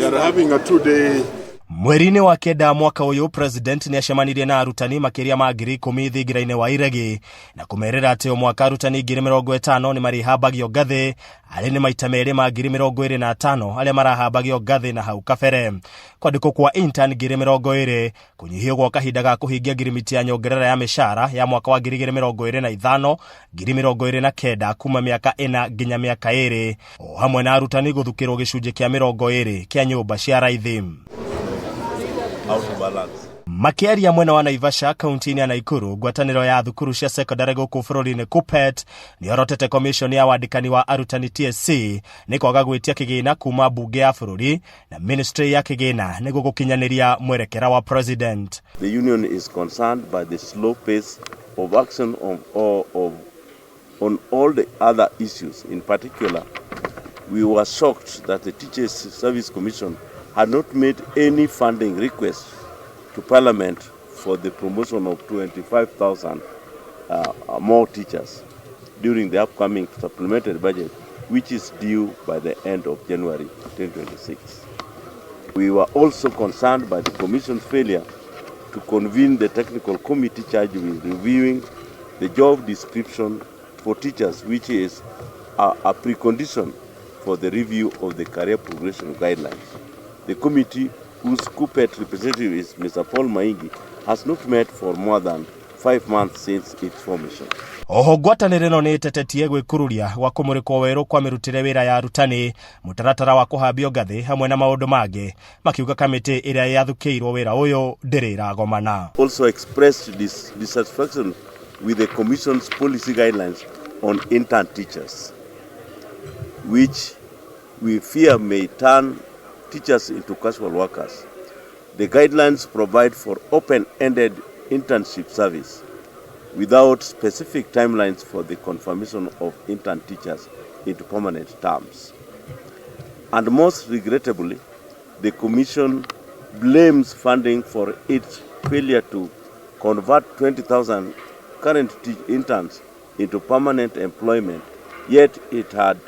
We are having a 2-day Mweri-inĩ wa 9 mwaka ũyũ, President nĩ acemanirie na arutani makĩria ma 10,000 thingira-inĩ wa Iregi na kũmerĩra atĩ o mwaka arutani 50,000 nĩ marĩhambagio ngathĩ, arĩ nĩ maita merĩ ma 25,000 arĩa marahambagio ngathĩ na hau kabere. Kwandĩkwo kwa intern 20,000, kũnyihio gwa kahinda ga kũhingia ngirimiti ya nyongerera ya mĩcara ya mwaka wa 2025 2029 kuma mĩaka 4 nginya mĩaka 2, o hamwe na arutani gũthukĩrwo gĩcunjĩ kĩa 20 kĩa nyũmba cia raithi. Makĩaria mwena wa Naivasha kaunti-inĩ ya Nakuru, ngwatanĩro ya thukuru cia sekondari gũkũ bũrũri-inĩ KUPPET nĩyorotete commission ya wandĩkani wa arutani TSC nĩ kwaga gwĩtia kĩgĩna kuma mbunge ya bũrũri na ministry ya kĩgĩna nĩguo gũkinyanĩria mwerekera wa president. The union is concerned by the slow pace of action on all the other issues. In particular, we were shocked that the Teachers Service Commission had not made any funding request to Parliament for the promotion of 25,000 more teachers during the upcoming supplementary budget, which is due by the end of January 2026. We were also concerned by the Commission's failure to convene the technical committee charged with reviewing the job description for teachers, which is a precondition for the review of the career progression guidelines. The committee, whose KUPPET representative is Mr. Paul Maingi, has not met for more than 5 months since its formation. Oho ngwatanĩro ĩno nĩ ĩtetetie gwĩkururia gwa kũmũrĩkwo werũ kwa mĩrutĩre wĩra ya arutani, mũtaratara wa kũhambio ngathĩ hamwe na maũndũ mangĩ, makiuga kamĩtĩ ĩrĩa yathukĩirwo wĩra ũyũ ndĩrĩ ĩragomana. Also expressed dissatisfaction with the Commission's policy guidelines on intern teachers, which we fear may turn teachers into casual workers. The guidelines provide for open-ended internship service without specific timelines for the confirmation of intern teachers into permanent terms. And most regrettably, the Commission blames funding for its failure to convert 20,000 current interns into permanent employment, yet it had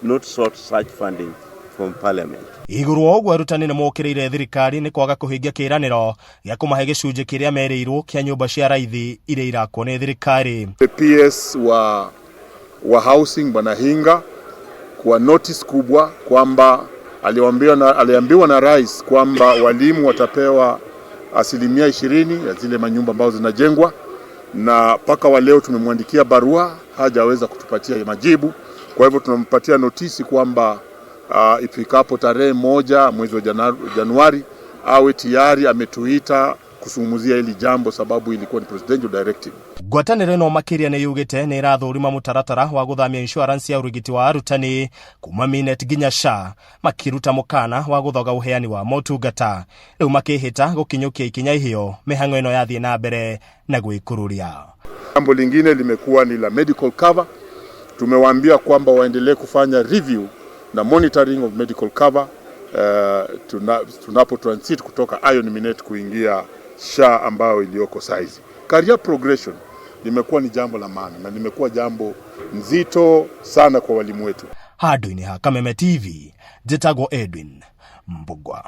not sought such funding from Parliament. Igũrũ wa ũguo, arutani nĩ mokĩrĩire thirikari nĩ kwaga kũhingia kĩĩranĩro gĩa kũmahe gĩcunjĩ kĩrĩa merĩirwo kĩa nyũmba cia raithi iria irakwo nĩ thirikari. The PS wa housing Bwana Hinga kwa notice kubwa kwamba aliambiwa na rais kwamba walimu watapewa 20% ya zile manyumba ambazo zinajengwa, na mpaka wa leo tumemwandikia barua hajaweza kutupatia majibu. Kwa hivyo tunampatia notisi kwamba ifikapo tarehe 1 mwezi wa Januari awe tayari ametuita kuzungumzia hili jambo, sababu ilikuwa ni presidential directive. Ngwatanĩro ĩno makĩria nĩ yugĩte nĩ ĩrathũrima mũtaratara wa gũthamia insurance ya ũrigiti wa arutani kuma Minet nginya SHA, makiruta mũkana wa gũthoga ũheani wa motungata. Rĩu makĩhĩta gũkinyũkia ikinya ihio mĩhang'o ĩno yathiĩ na mbere na gwĩkururia. Jambo lingine limekuwa ni la medical cover. Tumewaambia kwamba waendelee kufanya review na monitoring of medical cover tunapo transit kutoka Aon Minet kuingia SHA ambayo iliyoko saizi. Career progression limekuwa ni jambo la maana na limekuwa jambo nzito sana kwa walimu wetu. Handũ-inĩ ha Kameme TV, njĩtagwo Edwin Mbugua.